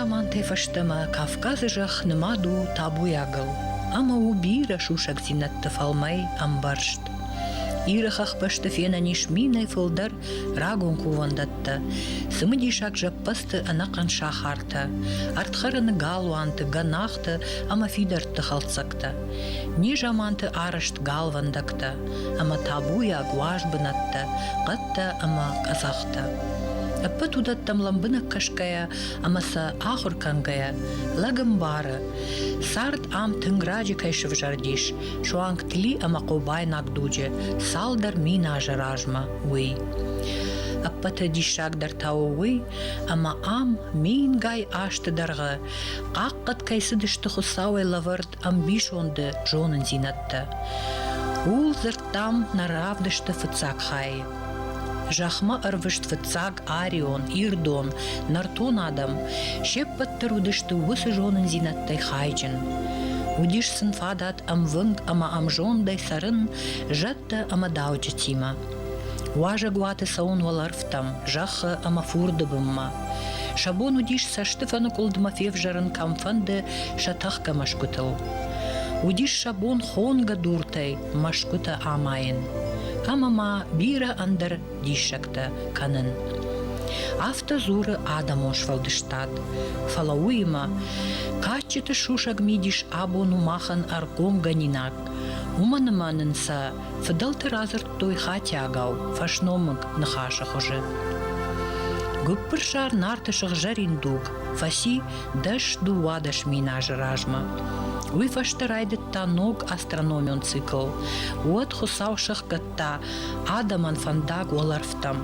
Рагзамантӕй фӕстӕмӕ Кавказы зӕхх нымад у табуйагыл ӕмӕ у бирӕ сусӕгдзинӕдты фӕлмӕй ӕмбӕрзт. Иры хӕхбӕсты фенӕн ис минӕй фылдӕр рагон кувӕндӕттӕ, цымыдисаг зӕппӕдзты ӕнӕхъӕн сахартӕ, ӕрдхӕрӕны галуанты, гӕнахты ӕмӕ фидӕртты хӕлддзӕгтӕ, незаманты арӕзт галвӕндӕгтӕ ӕмӕ табуйаг уаз бынӕттӕ, хъӕдтӕ ӕмӕ къӕдзӕхтӕ. Ӕппӕт уыдӕттӕм лӕмбынӕг кӕсгӕйӕ ӕмӕ сӕ ахуыр кӕнгӕйӕ, лӕг ӕмбары, цард ам тынг раджы кӕй сывзӕрдис, суанг Тли ӕмӕ Хъобайнаг дуджы цалдӕр мин азы размӕ, уый. Ӕппӕты диссагдӕр та у уый, ӕмӕ ам мингай азты дӕргъы хъахъхъӕд кӕй цыдысты Хуыцауӕй лӕвӕрд ӕмбисонды зонындзинӕдтӕ. Ууыл дзырдтам нӕ равдысты фыццаг хайы. Зӕхмӕ ӕрвыст фыццаг арион, ирдон, нӕртон адӕм се ппӕт дӕр уыдысты уыцы зонындзинӕдтӕй хайджын. Уыдис сын фадат ӕмвынг ӕмӕ ӕмзондӕй цӕрын зӕдтӕ ӕмӕ дауджытимӕ. Уазӕгуаты цӕуын уӕлӕрвтӕм, зӕххы ӕмӕ фурды бынмӕ. Сӕ бон уыдис цӕстыфӕныкъуылдмӕ февзӕрын кӕмфӕнды сӕ тӕхгӕ мӕсгуытыл. Уыдис сӕ бон хонгӕ дуртӕй мӕсгуытӕ амайын ӕмӕ ма бирӕ ӕндӕр диссӕгтӕ кӕнын. Афтӕ дзуры адӕмон сфӕлдыстад, фӕлӕ уыимӕ кадджыты сусӕг мидис абон у махӕн ӕргомгӕнинаг, уымӕн ӕмӕ нын сӕ фыдӕлты радзырдтой хатиагау фӕсномыг ныхасы хуызы. Гуыппырсар Нарты сыгъзӕрин дуг фӕци 10-12 мин азы размӕ. Уый фӕстӕ райдыдта ног астрономион цикл. Уӕд Хуыцау сӕхгӕдта адӕмӕн фӕндаг уӕлӕрвтӕм,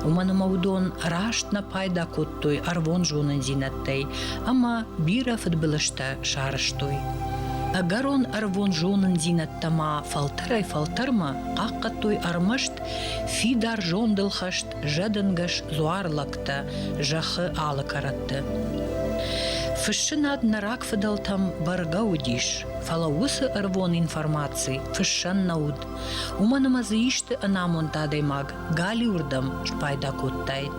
уымӕн ӕмӕ уыдон раст нӕ пайда кодтой ӕрвон зонындзинӕдтӕй ӕмӕ бирӕ фыдбылызтӕ сарӕзтой. Ӕгӕрон ӕрвон зонындзинӕдтӕ ма фӕлтӕрӕй-фӕлтӕрмӕ хъахъхъӕдтой ӕрмӕст фидар зондыл хӕст зӕдӕнгӕс дзуарлӕгтӕ зӕххы алы кӕрӕтты. Фыссынад нӕ рагфыдӕлтӕм бӕргӕ уыдис, фӕлӕ уыцы ӕрвон информаци фыссӕн нӕ уыд, уымӕн ӕмӕ дзы исты ӕнамонд адӕймаг галиуырдӕм спайда кодтаид.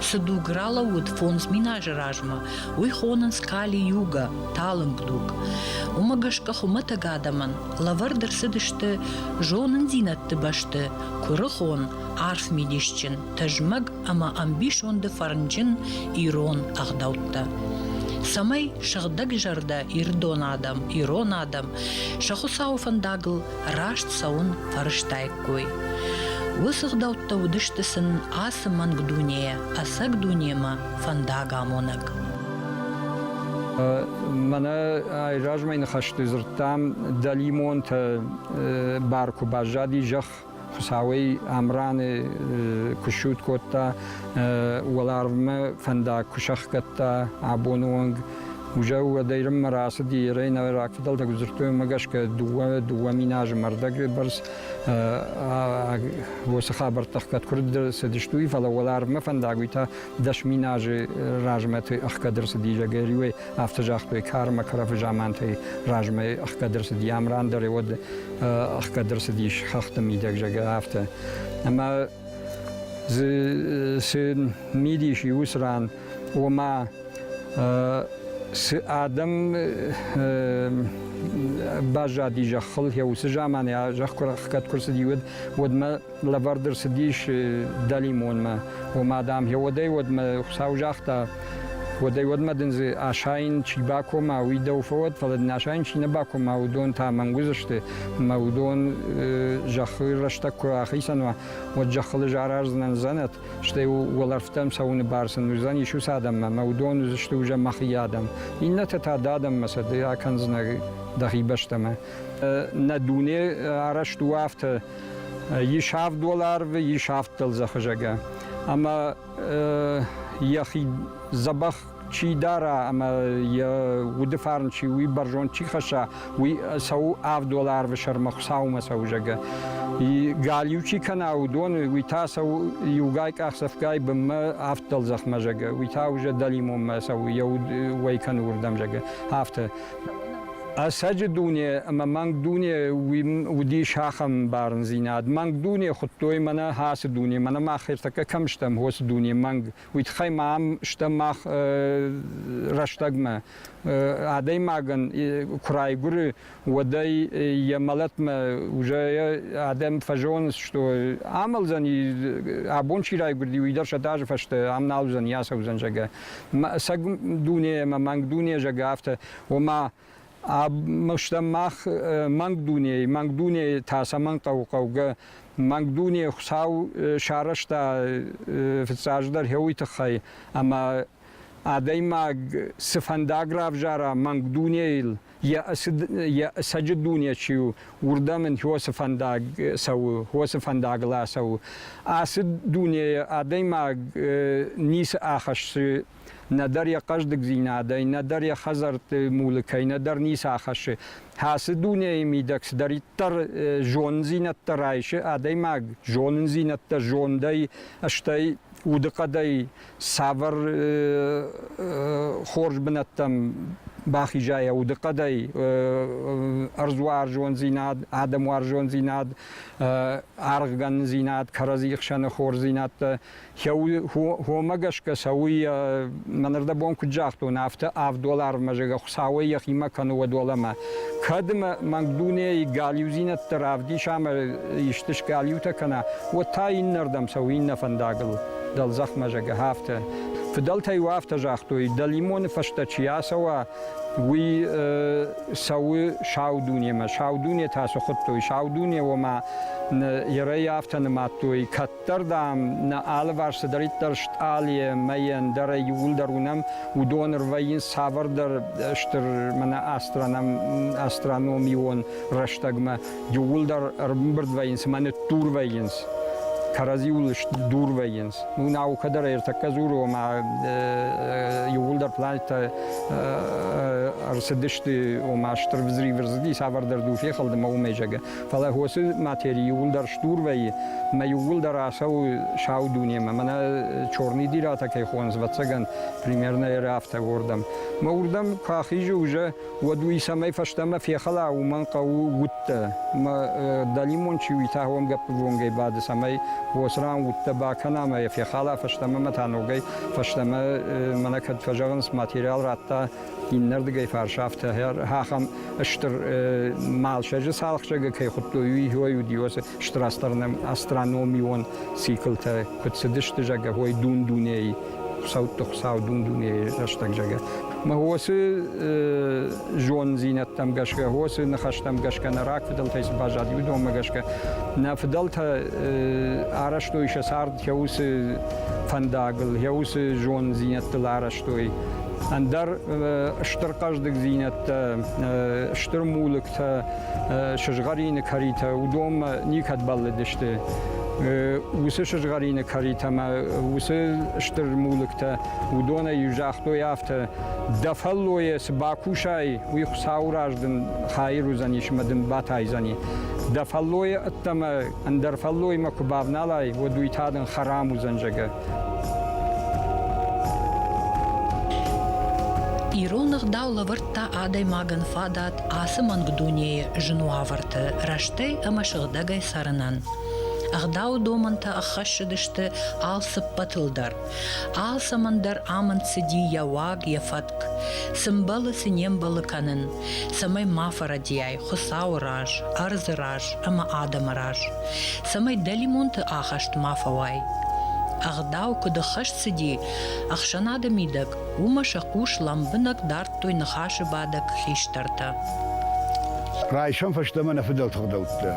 Цы дуг ралӕууыд 5000 азы размӕ, уый хонынц Кали-юга, талынг дуг. Уымӕ гӕсгӕ хуымӕтӕг адӕмӕн лӕвӕрд ӕрцыдысты зонындзинӕдты бӕсты куырыхон, арфмидисджын, тызмӕг ӕмӕ ӕмбисонды фӕрнджын ирон ӕгъдӕуттӕ. Цӕмӕй сыгъдӕгзӕрдӕ ирдон адӕм, ирон адӕм сӕ Хуыцауы фӕндагыл раст цӕуын фӕрыстаиккой. Уыцы ӕгъдӕуттӕ уыдысты сын ацы мӕнг дунейӕ ӕцӕг дунемӕ фӕндагамонӕг. Мӕнӕ айразмӕ ныхӕсты дзырдтам, дӕлимонтӕ бар куы баззади зӕхх Хуыцауӕй Амраны куы ссуд кодта, уӕларвмӕ фӕндаг куы сӕхгӕдта абоны онг, уже уӕдӕй рынмӕ рацыди, ерӕй нӕ рагфыдӕлтӕ куы дзырдтой, уымӕ гӕсгӕ 2 мин азы мӕрдӕгы бӕрц уыцы хабӕрттӕ ӕхгӕд куы цыдысты, уый, фӕлӕ уӕларвмӕ фӕндаг уый та 10 000 азы размӕты ӕхгӕд ӕрцыди, зӕгъгӕ, риуӕй афтӕ загътой, кармӕ кӕрӕфы замантӕй размӕ ӕхгӕд ӕрцыди, Амран дӕр уӕд ӕхгӕд ӕрцыдис хӕхты мидӕг, зӕгъгӕ, афтӕ. Ӕмӕ дзы цы мидис и уыцы ран, ома цы адӕм баззади зӕххыл, йӕ уыцы заманы зӕхх куы ӕхгӕд куы рцыди, уӕд уӕдмӕ лӕвӕрд ӕрцыдис дӕлимонмӕ. Ома, дам, уӕдӕй уӕдмӕ Хуыцау загъта, уӕдӕй уӕдмӕ дын дзы асайын чи бакома, уый дӕу фӕуӕд, фӕлӕ дын асайын чи нӕ бакома, уыдон та мӕнг уыдзысты, ӕмӕ уыдон зӕххы рӕстӕг куы ахицӕн уа, уӕд зӕххыл ӕз араздзынӕн дзӕнӕт, стӕй уӕлӕрвтӕм цӕуыны бар сын уыдзӕнис уыцы адӕммӕ, ӕмӕ уыдон уыдзысты уже мӕхи адӕм. Иннӕтӕ та дӕ адӕммӕ сӕ ды акӕндзынӕ дӕхи бӕстӕмӕ. Нӕ дуне арӕзт у афтӕ, ис авд уӕларвы, ис авд дӕлдзӕхы, зӕгъгӕ. Ӕмӕ йӕхи дзӕбӕх чи дара ӕмӕ йӕ уды фарн чи уый бӕрзонд чи хӕсса, уый цӕуы авд уӕларвы сӕрмӕ Хуыцаумӕ цӕуы, зӕгъгӕ. Галиу чи кӕна, уыдоны, уый та цӕуы иугай къахдзӕфгай бынмӕ авд дӕлдзӕхмӕ, зӕгъгӕ. Уый та уже дӕлимонмӕ цӕуы, йӕ уд уӕй кӕны уырдӕм, зӕгъгӕ. Афтӕ. Ӕцӕджы дуне ӕмӕ мӕнг дуне уыдис ахӕм бӕрндзинад. Мӕнг дуне хуыдтой мӕнӕ ацы дуне, мӕнӕ мах ӕртӕккӕ кӕм стӕм, уыцы дуне мӕнг. Уый тыххӕй ма ам стӕм мах рӕстӕгмӕ. Адӕймагӕн куы райгуыры, уӕд ӕй йӕ мӕлӕтмӕ уже адӕм фӕзонынц, что амӕлдзӕни, абон чи райгуырди, уый дӕр 100 азы фӕстӕ ам нал уыдзӕни, ацӕудзӕн, зӕгъгӕ. Ӕцӕг дуне ӕмӕ мӕнг дуне, зӕгъгӕ, афтӕ Ома, стӕм мах мӕнг дунейы, мӕнг дунейы та цӕмӕн хъӕуы хъӕугӕ? Мӕнг дуне Хуыцау сарӕзта фыццаджыдӕр уый тыххӕй, ӕмӕ адӕймаг цы фӕндаг равзара мӕнг дунейыл, йӕ ӕцӕджы дуне чи у, уырдӕм ын хосы фӕндаг цӕуы, хосы фӕндагыл ацӕуы. Ацы дунейы адӕймаг ницы ахӕссы нӕдӕр йӕ хъӕздыгдзинадӕй, нӕдӕр йӕ хӕдзӕртты мулкӕй, нӕдӕр ницы ахӕссы. Ацы дунейы мидӕг цыдӕриддӕр зонындзинӕдтӕ райсы адӕймаг, зонындзинӕдтӕ зондӕй, стӕй удыхъӕдӕй цавӕр хорз бынӕттӕм бахиза йӕ удыхъӕдӕй, ӕрдзуарзондзинад, адӕмуарзондзинад, аргъгӕнындзинад, кӕрӕдзи хсӕны хорздзинӕдтӕ, Уомӕ гӕсгӕ цӕуй, мӕнӕрдӕбон куд загътон, афтӕ авд уӕларвмӕ, зӕгъгӕ, Хуцауӕй йӕхимӕ кӕны уӕд уӕлӕмӕ. Кӕд мӕ мӕнг дунейы галиудзинӕдтӕ равдиса ӕмӕ исты сгалиутӕ кӕна, уӕд та иннӕрдӕм цӕуы иннӕ фӕндагыл, дӕлдзӕхмӕ, зӕгъгӕ, афтӕ. Фыдӕлтӕ-иу афтӕ загътой, дӕлимоны фӕстӕ чи ацӕуа, уый цӕуы сау дунемӕ. Сау дуне та цы хуыдтой? Сау дуне, ома, ерӕй афтӕ нымадтой, кӕд Дарддӕр, дам, нӕ алыварс цыдӕриддӕр стъалыйы, мӕйы, ӕндӕрӕй иууылдӕр уынӕм, уыдон ӕрвӕййынц цавӕрдӕр стыр мӕнӕ астрономион рӕстӕгмӕ, иууылдӕр ӕрбамбырд вӕййынц ӕмӕ ныддур вӕййынц, кӕрӕдзиуыл сдур вӕййынц. Ну, наукӕ дӕр ӕртӕккӕ дзуры, ома иууылдӕр планетӕ ӕрцыдысты, ома стыр взрыв ӕрцыди, цавӕрдӕр дур фехӕлд ӕмӕ уымӕй зӕгъы. Фӕлӕ уыцы матери иууылдӕр сдур вӕййы, мӕ иууылдӕр ацӕуы сау дунемӕ. Мӕнӕ черный дыратӕ кӕй хонынц, ӕвӕццӕгӕн, примерно афтӕ уырдӕм. Мӕ уырдӕм куы ахизы уже, уӕд уый цӕмӕй фӕстӕмӕ фехӕла, уымӕн хъӕуы удтӕ. Мӕ дӕлимон чи уый та уым гӕппывонгӕй бады, цӕмӕй уыцы ран удтӕ бакӕна ӕмӕ йӕ фехала фӕстӕмӕ мӕ та ногӕй фӕстӕмӕ, мӕнӕ кӕд фӕзӕгъынц, материал радта Иннӕрдыгӕй фарс афтӕ ахӕм стыр малсӕджы цалхзӕгы кӕй хуыдтой, уый хой уыди уыцы стыр астрономион циклтӕ куыд цыдысты, зӕгъгӕ, ой дун-дунейы хуыцӕутты хуыцау дун-дунейы рӕстӕг, зӕгъгӕ. Мӕ уыцы зондзинӕдтӕм гӕсгӕ, уыцы ныхӕстӕм гӕсгӕ нӕ рагфыдӕлтӕй цы баззади, уыдонмӕ гӕсгӕ нӕ фыдӕлтӕ арӕзтой сӕ цард йӕ уыцы фӕндагыл, йӕ уыцы зондзинӕдтыл арӕзтой. Ӕндӕр стыр хъӕздыгдзинӕдтӕ, стыр мулыктӕ, сызгъӕрины кӕритӕ уыдонмӕ никӕд бӕллыдысты. Уыцы сызгъӕрины кӕритӕ ӕмӕ уыцы стыр мулыктӕ уыдонӕй-иу загътой афтӕ, дӕ фӕллойӕ цы бакусай, уый Хуыцауы раз дын хайыр уыдзӕнис ӕмӕ дын батайдзӕни. Дӕ фӕллойы ӕддӕмӕ ӕндӕр фӕллоймӕ куы бавналай, уӕд уый та дын хӕрам уыдзӕн, зӕгъгӕ. Ирон ӕгъдау лӕвӕрдта адӕймагӕн фадат ацы мӕнг дунейы зын уавӕрты рӕстӕй ӕмӕ сыгъдӕгӕй цӕрынӕн. Ӕгъдауы домӕнтӕ ӕххӕссыдысты алцыппӕтыл дӕр. Алцӕмӕн дӕр амынд цыди йӕ уаг, йӕ фӕтк. Цы мбӕлы, цы не мбӕлы кӕнын, цӕмӕй ма фӕрӕдийай Хуыцауы раз, ӕрдзы раз ӕмӕ адӕмы раз, цӕмӕй дӕлимонты ахӕст ма фӕуай. Ӕгъдау куыд ӕххӕст цыди ӕхсӕнады мидӕг, уымӕ сӕ хъус лӕмбынӕг дардтой ныхасы бадӕг хистӕртӕ. Райсӕм фӕстӕмӕ нӕ фыдӕлты ӕгъдӕуттӕ.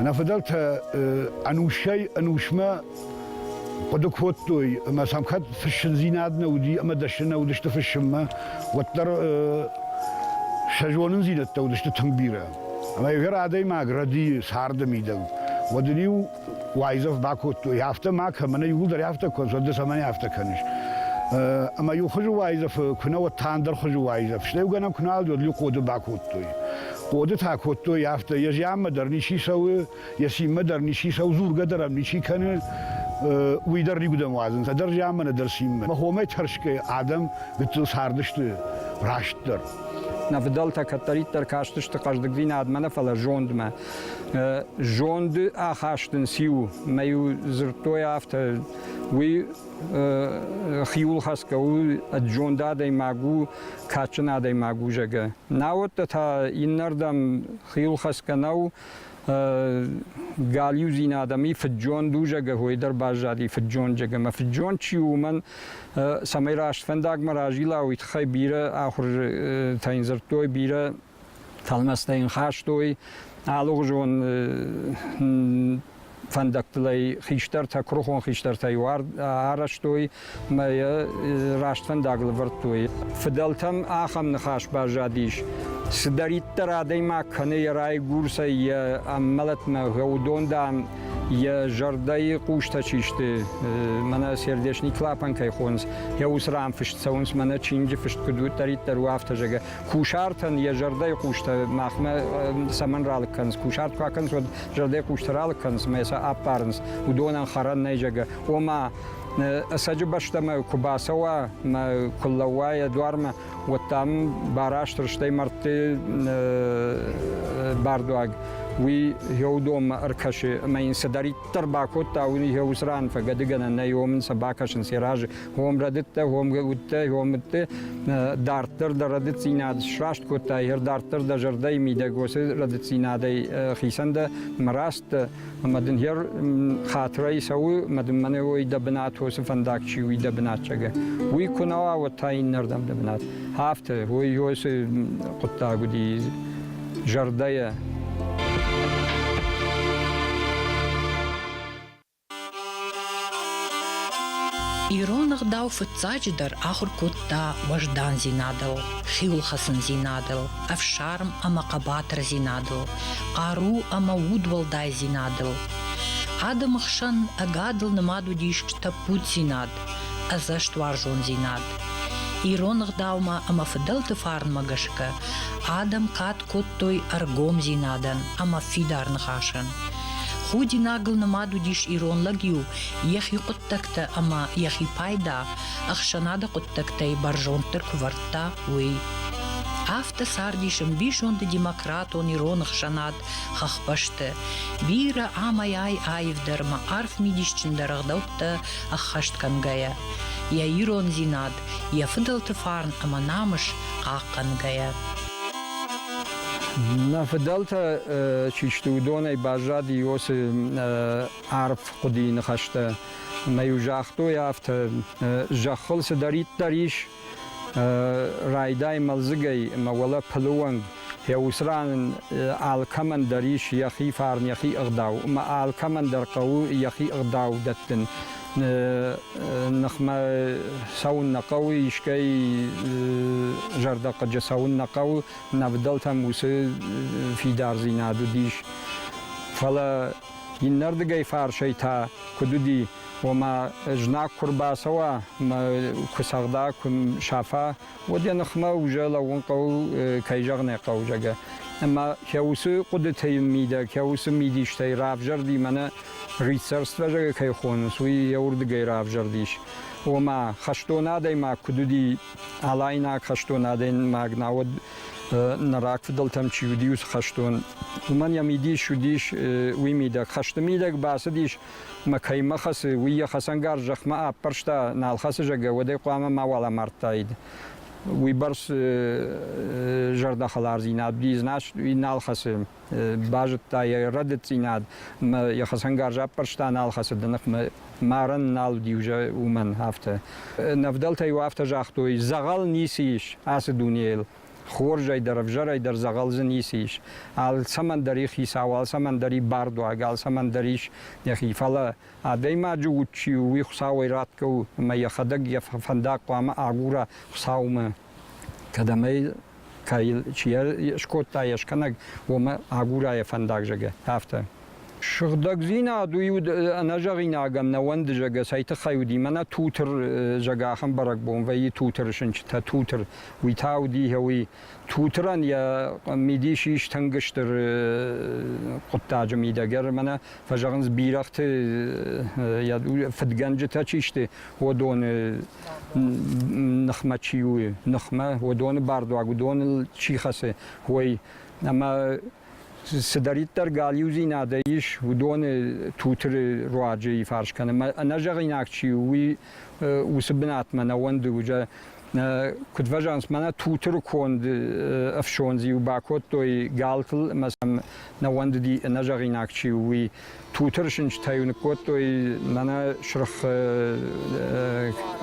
Нӕ фыдӕлтӕ ӕнусӕй-ӕнусмӕ хъуыды кодтой, ӕмӕ сӕм кӕд фыссындзинад нӕ уыди ӕмӕ дӕсны нӕ уыдысты фыссынмӕ, уӕддӕр сӕ зонындзинӕдтӕ уыдысты тынг бирӕ. Ӕмӕ ӕгӕр адӕймаг рӕдийы царды мидӕг, уӕд ын-иу уайдзӕф бакодтой, афтӕ ма кӕн, мӕнӕ иууылдӕр афтӕ кӕныс, уӕд ды цӕмӕн афтӕ кӕныс? Ӕмӕ иу хуызы уайдзӕфы куы нӕ, уӕд та ӕндӕр хуызы уайдзӕф. Стӕй гӕнӕн куы нал уыд, уӕд-иу хъоды бакодтой. Хъоды та кодтой афтӕ, йӕ зианмӕ дӕр ничи цӕуы, йӕ цинмӕ дӕр ничи цӕуы, дзургӕ дӕр ӕм ничи кӕны, уый дӕр никуыдӕм уадзынц, ӕдӕр зианмӕ, нӕдӕр цинмӕ. Мӕ хомӕй тӕрсгӕ адӕм гыццыл цардысты растдӕр. Нӕ фыдӕлтӕ кӕддӕриддӕр кастысты хъӕздыгдзинадмӕ нӕ, фӕлӕ зондмӕ. Зонды ахаст ын циу? Мӕ-иу дзырдтой афтӕ, уый хиуылхӕцгӕ у, ӕд-зонд адӕймаг у, кадджын адӕймаг у, зӕгъгӕ. Науӕд та иннӕрдӕм хиуылхӕцгӕ нӕу, галиудзинад ӕми фыд-зонд у, зӕгъгӕ, уой дӕр баззади фыд-зонд, зӕгъгӕ. Ӕмӕ фыд-зонд чи у, уымӕн цӕмӕй раст фӕндагмӕ разила, уый тыххӕй бирӕ ахуыртӕ йын дзырдтой, бирӕ тӕлмӕцтӕ йын хастой, алыгъуызон фӕндӕгтыл ӕй хистӕртӕ, куырыхон хистӕртӕ-иу арӕзтой ӕмӕ йӕ раст фӕндагыл ӕвӕрдтой. Фыдӕлтӕм ахӕм ныхас баззадис, цыдӕриддӕр адӕймаг кӕны йӕ райгуырцӕй йӕ ӕммӕлӕтмӕ, уыдон, дам, йӕ зӕрдӕйы хъустӕ чи сты, мӕнӕ сердечный клапан кӕй хонынц, йӕ уыцы ран фыст цӕуынц, мӕнӕ чиныджы фыст куыд уыддӕриддӕр у, афтӕ зӕгъгӕ. Кусартӕн йӕ зӕрдӕйы хъустӕ махмӕ цӕмӕн ралыг кӕнынц? Кусарт куы акӕнынц, уӕд зӕрдӕйы хъустӕ ралыг кӕнынц ӕмӕ сӕ аппарынц. Уыдонӕн хӕрӕн нӕй, зӕгъгӕ. Ома, ӕцӕджы бӕстӕмӕ куы бацӕуа мӕ куы лӕууа йӕ дуармӕ, уӕд дам барастыр стӕй мӕрдты бардуаг уый еудоммӕ ӕркӕсы ӕмӕ йын цыдӕриддӕр бакодта, уый йӕ уыцы ран фӕгӕдыгӕнӕн нӕй, уым ын сӕ бакӕсынц йӕ разы. Уым рӕдыдтӕ, уым удтӕ, уым удты дарддӕр дӕ рӕдыддзинад сраст кодтай, дарддӕр дӕ зӕрдӕйы мидӕг уыцы рӕдыддзинадӕй хицӕн дӕ ӕмӕ раст дӕ, ӕмӕ дын йӕ хатырӕй цӕуы, ӕмӕ дын мӕнӕ уый дӕ бынат уыцы фӕндаг чи уый дӕ бынат зӕгъгӕ. Уый куы нӕ уа, уӕд та иннӕрдӕм дӕ бынат. Афтӕ, уый уыцы хъуыддаг уыди зӕрдӕйӕ. Ирон ӕгъдау фыццаджыдӕр ахуыр кодта уӕздандзинадыл, хиуылхӕцындзинадыл, ӕфсарм ӕмӕ хъӕбатырдзинадыл, хъару ӕмӕ удуӕлдайдзинадыл. Адӕмы хсӕн ӕгадыл нымад уыдис тӕппуддзинад, ӕдзӕстуарзондзинад. Ирон ӕгъдаумӕ ӕмӕ фыдӕлты фарнмӕ гӕсгӕ адӕм кад кодтой ӕргомдзинадӕн ӕмӕ фидар ныхасӕн. Худинагыл нымад уыдис ирон лӕг-иу йӕхи хъуыддӕгтӕ ӕмӕ йӕхи пайда ӕхсӕнады хъуыддӕгтӕй бӕрзонддӕр куы вӕрдта, уый. Афтӕ цардис ӕмбисонды демократон ирон ӕхсӕнад хӕхбӕсты, бирӕ амӕй-ай аивдӕр ӕмӕ арф мидисджындӕр ӕгъдӕуттӕ ӕххӕст кӕнгӕйӕ, йӕ ирондзинад, йӕ фыдӕлты фарн ӕмӕ намыс хъахъхъӕнгӕйӕ. Нӕ фыдӕлтӕ чи сты, уыдонӕй баззади уыцы арф хъуыдыйы ныхӕстӕ. Ӕмӕ-иу загътой афтӕ, зӕххыл цыдӕриддӕр ис, райдай мӕлдзыгӕй ӕмӕ уӕлӕ пылы онг, йӕ уыцы ран ын алкӕмӕн дӕр ис йӕхи фарн, йӕхи ӕгъдау, ӕмӕ алкӕмӕн дӕр хъӕуы йӕхи ӕгъдау дӕттын. Ныхмӕ цӕуын нӕ хъӕуы, искӕй зӕрдӕхъыджы цӕуын нӕ хъӕуы, нӕ фыдӕлтӕм уыцы фидардзинад уыдис. Фӕлӕ иннӕрдыгӕй фарсӕй та куыд уыди, ома знаг куы рбацӕуа мӕ куы цӕгъда, куы сафа, уӕд йӕ ныхмӕ уже лӕууын хъӕуы, кӕй зӕгъын ӕй хъӕуы, зӕгъгӕ. Ӕмӕ йӕ уыцы хъуыдыты мидӕг, йӕ уыцы мидистӕй равзӕрди мӕнӕ рыцарство, зӕгъгӕ, кӕй хонынц, уый йӕ уырдыгӕй равзӕрдис. Ома, хӕстон адӕймаг куыд уыди, алайнаг хӕстон адӕймаг, науӕд нӕ рагфыдӕлтӕм чи уыди, уыцы хӕстон, уымӕн йӕ мидис уыдис уый мидӕг. Хӕсты мидӕг бацыдис ӕмӕ кӕимӕ хӕцы, уый йӕ хӕцӕнгарз зӕхмӕ аппӕрста, нал хӕцы, зӕгъгӕ, уӕд ӕй хъуамӕ мауал амардтаид. Уыйбӕрц зӕрдӕхӕлардзинад уыди, значит, уый нал хӕцы. Базыдта йӕ рӕдыддзинад ӕмӕ йӕ хӕцӕнгарз аппӕрста, нал хӕцы дӕ ныхмӕ. Марӕн нал уыди уже уымӕн афтӕ. Нӕ фыдӕлтӕ-иу афтӕ загътой, дзӕгъӕл ницы ис ацы дунейыл. Хорзӕй дӕр, ӕвзӕрӕй дӕр дзӕгъӕл дзы ницы ис. Алцӕмӕн дӕр и хицау, алцӕмӕн дӕр и бардуаг, алцӕмӕн дӕр ис йӕхи. Фӕлӕ адӕймаджы уд чи у, уый Хуыцауӕй ратгӕ у ӕмӕ йӕхӕдӕг йӕ фӕндаг хъуамӕ агура Хуыцаумӕ. Кӕдӕм ӕй кӕй чи скодта йе скӕнӕг, уымӕ агура йӕ фӕндаг, зӕгъгӕ, афтӕ. Сыгъдӕгдзинад уый уыд ӕнӕзӕгъинагӕн нӕ уӕнды, зӕгъгӕ, цӕй тыххӕй уыди. Мӕнӕ Тутыр, зӕгъгӕ, ахӕм бӕрӕгбон вӕййы Тутыры сынчытӕ, Тутыр. Уый та уыди, уый Тутырӕн йӕ мидис ис тынг стыр хъуыддаджы мидӕг. Мӕнӕ фӕзӕгъынц бирӕгъты фыдгӕнджытӕ чи сты, уыдоны ныхмӕ чи у, ныхмӕ, уыдоны бардуаг, уыдоныл чи хӕцы, уый. Ӕмӕ цыдӕриддӕр галиудзинадӕй ис, уыдоны Тутыры руаджы фарс кӕны. Ӕнӕзӕгъинаг чи у, уый уыцы бынатмӕ нӕ уӕнды. Уже куыд фӕзӕгъынц, мӕнӕ Тутыры конд ӕфсондз-иу бакодтой галтыл ӕмӕ сӕм нӕ уӕндыди ӕнӕзӕгъинаг чи у, уый. Тутыры сынчытӕ-иу ныккодтой мӕнӕ сырх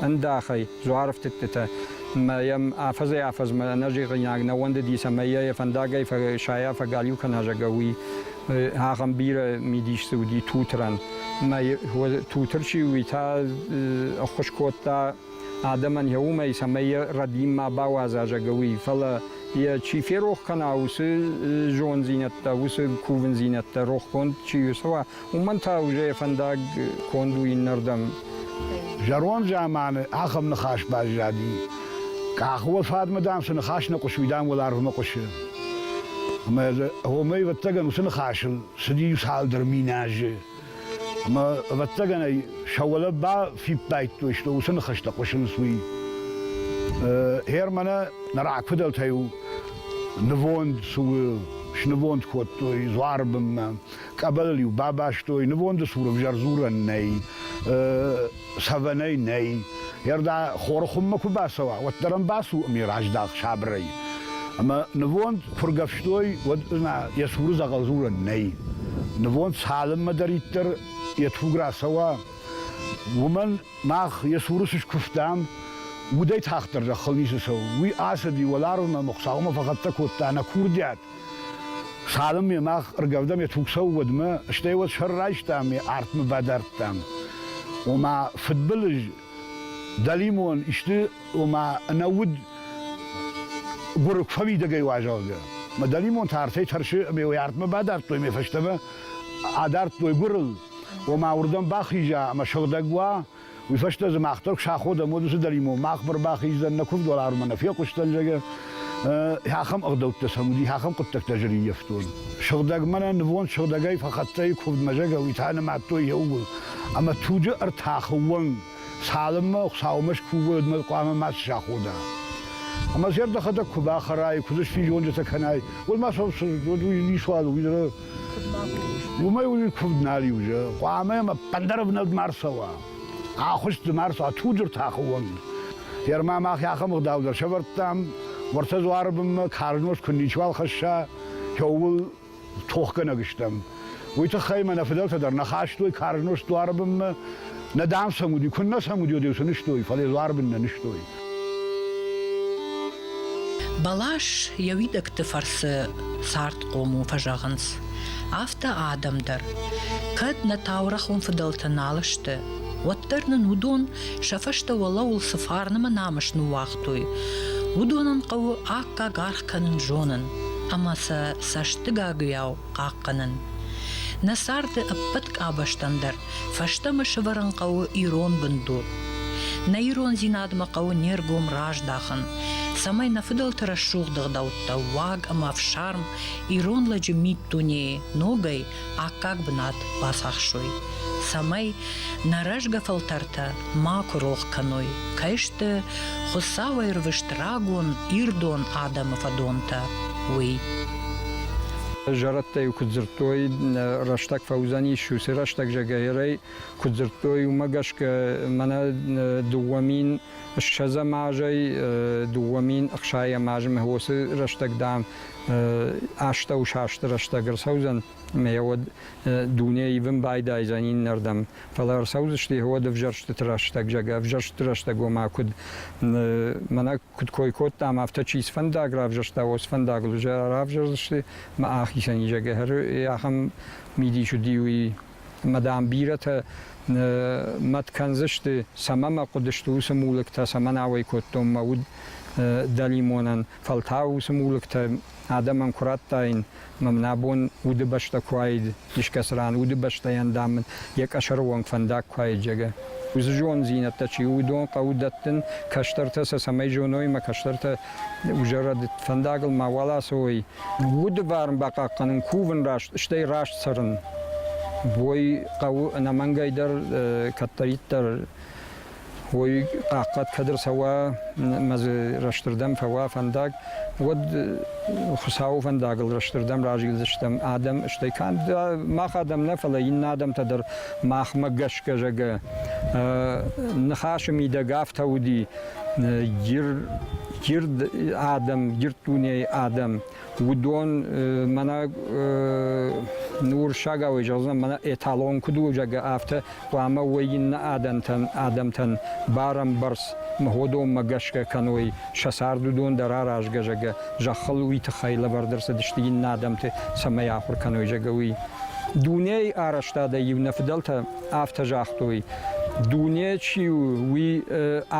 ӕндахӕй дзуарыфтыдтытӕ. Мӕ йӕм афӕдзӕй-афӕдзмӕ ӕнӕзӕгъинаг нӕ уӕндыди, цӕмӕй йӕ йӕ фӕндагӕй фӕсайа, фӕгалиу кӕна, зӕгъгӕ, уый. Ахӕм бирӕ мидис дзы уыди Тутырӕн. Мӕ Тутыр чи у, уый та ӕххуыс кодта адӕмӕн йӕ уымӕй, цӕмӕй йӕ рӕдийын ма бауадза, зӕгъгӕ, уый. Фӕлӕ йӕ чи ферох кӕна, уыцы зондзинӕдтӕ, уыцы кувындзинӕдтӕ рохгонд чи рцӕуа, уымӕн та уже йӕ фӕндаг конд у иннӕрдӕм. Зӕронд заманы ахӕм ныхас баззади. Къахы уӕлфадмӕ, дам, цы ныхас нӕ хъуысы, уый, дам, уӕларвмӕ хъуысы. Ӕмӕ уымӕй, ӕвӕццӕгӕн, уыцы ныхасыл цыди цалдӕр мин азы. Ӕмӕ, ӕвӕццӕгӕн ӕй сӕ уӕлӕ бафиппайдтой, что уыцы ныхӕстӕ хъуысынц, уый. Гъер мӕнӕ нӕ рагфыдӕлтӕ-иу нывонд цы у, снывонд кодтой дзуары бынмӕ, къӕбӕлыл-иу бабастой, нывонды цур ӕвзӕр дзурӕн нӕй, цӕвӕнӕй нӕй. Гъер дӕ хоры хуыммӕ куы бацӕуа, уӕддӕр ӕм бацу ӕмӕ раздах сабырӕй. Ӕмӕ нывонд куы ргӕвстой, уӕд йӕ цуры дзӕгъӕл дзурӕн нӕй. Нывонд цалынмӕдӕриддӕр йӕ туг рацӕуа, уымӕн мах йӕ цуры цы скуывтам, удӕй тагъддӕр зӕххыл ницы цӕуы. Уый ацыди уӕларвмӕ ӕмӕ Хуыцаумӕ фӕхӕццӕ кодта нӕ курдиат. Цалынмӕ мах ӕргӕвдӕм йӕ туг цӕуы, уӕдмӕ, стӕй уӕд сӕр райстам, йӕ артмӕ бадардтам. Ома фыдбылыз дӕлимон исты, ома ӕнӕуд гуыры фӕмидӕгӕй уа, зӕгъгӕ. Мӕ дӕлимон та артӕй тӕрсы ӕмӕ йӕ артмӕ бадардтой ӕмӕ фӕстӕмӕ адардтой гуырыл. Ома уырдӕм бахиза ӕмӕ сыгъдӕг уа, Уый фӕстӕ дзы мах дӕр куы саходӕм, уӕд уыцы дӕлимон мах ӕрбахиздзӕн, нӕ куывд уӕларвмӕ нӕ фехъуысдзӕн, зӕгъгӕ. Ахӕм ӕгъдӕуттӕ сӕм уыди, ахӕм хъуыддӕгтӕ зӕриййӕфтон. Сыгъдӕг мӕнӕ нывонд сыгъдӕгӕй фӕхӕццӕ и куывдмӕ, зӕгъгӕ, уый та нымадтой еууыл. Ӕмӕ туджы ӕртахы уӕнг, цалынмӕ Хуыцаумӕ скувой, уӕдмӕ хъуамӕ ма сахода. Ӕмӕ сӕ дӕхӕдӕг куы бахӕрай, куы дзы сфизонджытӕ кӕнай, уӕд ма уый ницуал у, уый Уымӕй уый куывд нал и уже. Хъуамӕ ӕмӕ ӕппындӕр ӕвнӕлд ма рцӕуа. Ахуыст дзы ма рцӕуа, туджы ртахы онг. Ерма мах ахӕм ӕгъдау дӕр сӕвӕрдтам, уӕртӕ дзуары бынмӕ карз нозт куы ничиуал хӕсса, кӕуыл тохгӕнӕг стӕм. Уый тыххӕй мӕ нӕ фыдӕлтӕ дӕр нӕ хастой карз нозт дзуары бынмӕ. Нӕ дам сӕм уыди, куыннӕ сӕм уыди, уӕд-иу цы нызтой, фӕлӕ дзуары бын нӕ нызтой. Бӕлас йӕ уидӕгты фӕрцы цардхъом у, фӕзӕгъынц. Афтӕ адӕм дӕр. Кӕд нӕ таурӕгъон фыдӕлтӕ нал сты, уӕддӕр нын уыдон сӕ фӕстӕ уӕлӕуыл цы фарн ӕмӕ намыс ныууагътой, уыдонӕн хъӕуы аккаг аргъ кӕнын зонын ӕмӕ сӕ цӕстыгагуыйау хъахъхъӕнын. Нӕ царды ӕппӕт къабӕзтӕн дӕр фӕстӕмӕ сӕвӕрын хъӕуы ирон бындур. Нӕ ирондзинадмӕ хъӕуы не ргом раздахын, цӕмӕй нӕ фыдӕлты рӕсугъд ӕгъдӕуттӕ, уаг ӕмӕ ӕфсарм ирон лӕджы миддунейы ногӕй аккаг бынат бацахсой, цӕмӕй нӕ рӕзгӕ фӕлтӕртӕ макуы рох кӕной, кӕй сты Хуыцауӕй рвыст рагон ирдон адӕмы фӕдонтӕ, уый. Зӕрӕдтӕ-иу куыд дзырдтой, рӕстӕг фӕуыдзӕнис, уыцы рӕстӕг зӕгӕйрӕй куыд дзырдтой, уымӕ гӕсгӕ мӕнӕ 2020 азӕй 2060 азмӕ уыцы рӕстӕг, дам, астӕусасты рӕстӕг ӕрцӕудзӕн, ӕмӕ йӕ уӕд дуне ивын байдайдзӕн иннӕрдӕм. Фӕлӕ ӕрцӕудзысты уӕд ӕвзӕрстыты рӕстӕг, зӕгъгӕ, ӕвзӕрстыты рӕстӕг ома куыд мӕнӕ куыд кой кодтам, афтӕ чи цы фӕндаг равзӕрста, уыцы фӕндагыл уже равзӕрдзысты мӕ ахицӕн и, зӕгъгӕ, ахӕм мидис уыди уый. Ӕмӕ, дам, бирӕтӕ мӕт кӕндзысты, цӕмӕ мӕ хъуыдысты уыцы мулӕгтӕ, цӕмӕн ауӕй кодтон мӕ уд. дӕлимонӕн, фӕлтау уыцы мулыктӕ адӕмӕн куы радтаин, мӕ мын абон удыбӕстӕ куы уаид искӕцы ран, удыбӕстӕйӕн, дам, мын йӕ къӕсӕры онг фӕндаг куы уаид, зӕгъгӕ. Уыцы зонддзинӕдтӕ чи у, уыдон хъӕуы дӕттын, кӕстӕртӕ сӕ цӕмӕй зоной ӕмӕ кӕстӕртӕ узӕрӕд фӕндагыл мауал ацӕуой. Удварн бахъахъхъӕнын, кувын раст, стӕй раст цӕрын. Уый хъӕуы ӕнӕмӕнгӕй дӕр кӕддӕриддӕр уый хъахъхъӕд кӕд ӕрцӕуа ӕмӕ дзы рӕстырдӕм фӕуа фӕндаг, уӕд Хуыцауы фӕндагыл рӕстырдӕм разилдзыстӕм адӕм, стӕй канд мах адӕм нӕ, фӕлӕ иннӕ адӕмтӕ дӕр махмӕ гӕсгӕ, зӕгъгӕ, ныхасы мидӕг афтӕ уыди, ирд адӕм, ирд дунейы адӕм, уыдон мӕнӕ уырыссагау зӕгъдзынӕн, мӕнӕ эталон куыд у, зӕгъгӕ, афтӕ хъуамӕ уой иннӕ адӕмтӕн, адӕмтӕн барӕмбӕрц мыгъодонмӕ гӕсгӕ кӕной сӕ цард уыдон дӕр аразгӕ, зӕгъгӕ, зӕххыл уый тыххӕй лӕвӕрд ӕрцыдысты иннӕ адӕмты, цӕмӕй ахуыр кӕной, зӕгъгӕ, уый. Дунейы арӕзтадӕй-иу нӕ фыдӕлтӕ афтӕ загътой, дуне чи у, уый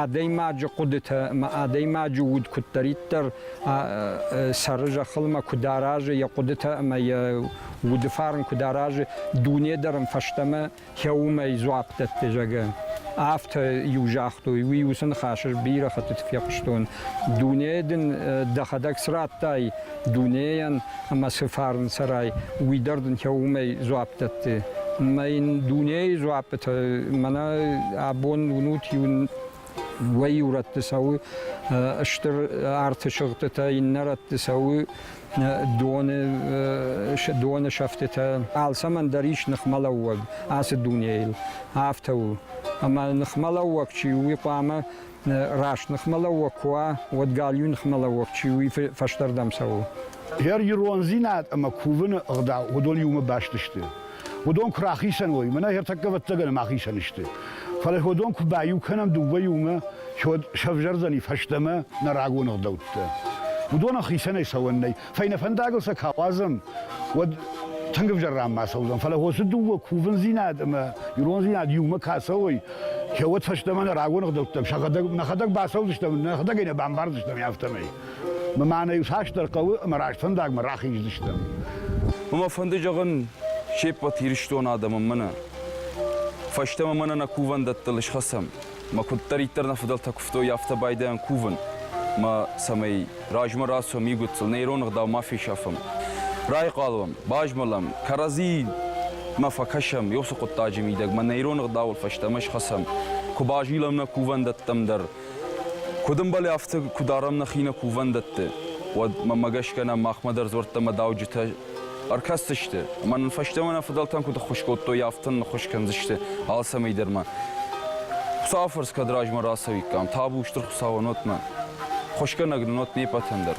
адӕймаджы хъуыдытӕ ӕмӕ адӕймаджы уд куыддӕриддӕр цӕры зӕххыл ӕмӕ куыд аразы йӕ хъуыдытӕ ӕмӕ йӕ уды фарн куыд аразы, дуне дӕр ын фӕстӕмӕ уымӕй дзуапп дӕтты, зӕгъгӕ. Афтӕ иу загътой, уый уыцы ныхас ӕз бирӕ хӕттыты фехъуыстон. Дуне дын дӕхӕдӕг цы радтай дунейӕн ӕмӕ цы фарн цӕрай, уый дӕр дын уымӕй дзуапп дӕтты. Ӕмӕ йын дунейы дзуаппытӕ мӕнӕ абон уынут иу уӕ иу рӕтты цӕуы стыр арты сыгъдтытӕ, иннӕ рӕтты цӕуы доны, доны сӕфтытӕ. Алцӕмӕн дӕр ис ныхмӕлӕууӕг ацы дунейыл. Афтӕ у. Ӕмӕ ныхмӕлӕууӕг чи у, уый хъуамӕ раст ныхмӕлӕууӕг куы уа, уӕд галиу ныхмӕлӕууӕг чи у, уый фӕстӕрдӕм цӕуы. Йӕ ирондзинад ӕмӕ кувыны ӕгъдау уыдон иумӕ баст сты. Уыдон куы рахицӕн уой, мӕнӕ ӕртӕккӕ ӕвӕццӕгӕн ӕм ахицӕн сты. Фӕлӕ уыдон куы баиу кӕнӕм дыууӕ иумӕ, уӕд сӕвзӕрдзӕни фӕстӕмӕ нӕ рагон ӕгъдӕуттӕ. Уыдонӕн хицӕнӕй цӕуӕн нӕй. Фӕйнӕ фӕндагыл сӕ куы ауадзӕм, уӕд тынг ӕвзӕр ранмӕ ацӕудзӕн. Фӕлӕ уыцы дыууӕ кувындзинад ӕмӕ ирондзинад иумӕ куы ацӕуой, уӕд фӕстӕмӕ нӕ рагон ӕгъдӕуттӕм сӕхӕдӕг нӕхӕдӕг бацӕудзыстӕм, нӕхӕдӕг ӕй нӕ бамбардзыстӕм афтӕмӕй. Мӕнӕ иу цасдӕр хъӕуы ӕмӕ раст фӕндагмӕ рахиздзыстӕм. Мӕ фӕнды зӕгъын се ппӕт Ирыстоны адӕмӕн мӕнӕ. Фӕстӕмӕ мӕнӕ нӕ кувӕндӕттыл схӕцӕм. Мӕ куыддӕриддӕр нӕ фыдӕлтӕ куывтой, афтӕ байдайӕм кувын. Мӕ цӕмӕй размӕ рацӕуӕм игуыдтыл, нӕ ирон ӕгъдау ма фесафӕм. Райхъал уӕм, базмӕлӕм, кӕрӕдзимӕ фӕкӕсӕм уыцы хъуыддаджы мидӕг, мӕ нӕ ирон ӕгъдауыл фӕстӕмӕ схӕцӕм. Куы базилӕм нӕ кувӕндӕттӕм дӕр, Куыд ӕмбӕлы, афтӕ куы дарӕм нӕхи нӕ кувӕндӕтты, уӕд мӕнмӕ гӕсгӕ нӕ махмӕ дӕр дзуӕрттӕ ӕмӕ дауджытӕ ӕркӕсдзысты ӕмӕ нын фӕстӕмӕ нӕ фыдӕлтӕн куыд ӕххуыс кодтой, афтӕ нын ӕххуыс кӕндзысты алцӕмӕй дӕр ма. Хуыцауы фӕрцы кӕд размӕ рацӕуиккам, табу стыр Хуыцауӕн уӕд мӕ. Хуысгӕнӕг нын уӕд не ппӕтӕн дӕр.